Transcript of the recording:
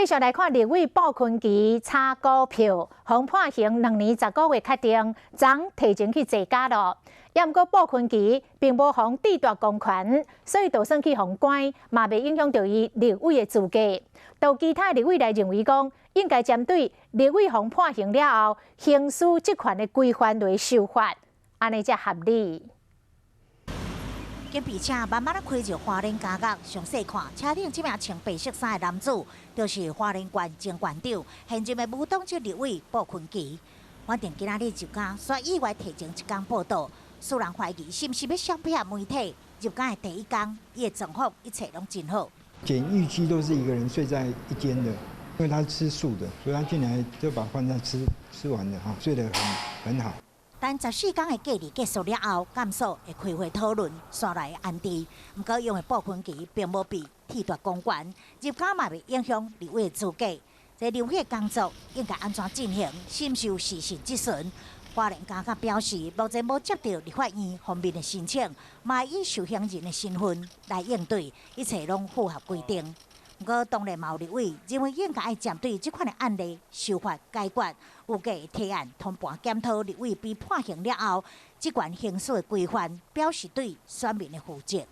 繼續來看立委布坤琪炒股票，予判刑2年10個月，確定昨提前去坐監囉。也毋過布坤琪並無予褫奪公權，所以就算去予關，嘛袂影響著伊立委的資格。就其他立委來認為講，應該針對立委予判刑了後，行使職權的規範來修法，按呢才合理。警備車慢慢仔開入花蓮監獄，詳細看車頂這名穿白色衫的男子，就是花蓮縣前縣長，現任的無黨籍立委布坤琪。反正今仔日入監，煞意外提前一工報到，使人懷疑是毋是欲閃避媒體。入監的第一工，伊的狀況一切攏真好。簡易區都是一個人睡在一間的，因為他吃素的，所以他進來就把飯菜吃完了哈，睡得很好。但14工的隔離結束了後，監所會開會討論，煞來安置。毋過因為布坤琪並無被褫奪公權，入監嘛袂影響立委資格。這立委工作應該按怎進行？是毋是有時限質詢？花蓮監獄表示，目前無接到立法院方面的申請，嘛以受刑人的身份來應對，一切攏符合規定。毋過當然嘛有立委認為應該愛針對這款的案例修法解決，預計提案通盤檢討立委被判刑了後，職權行使的規範，表示對選民的負責。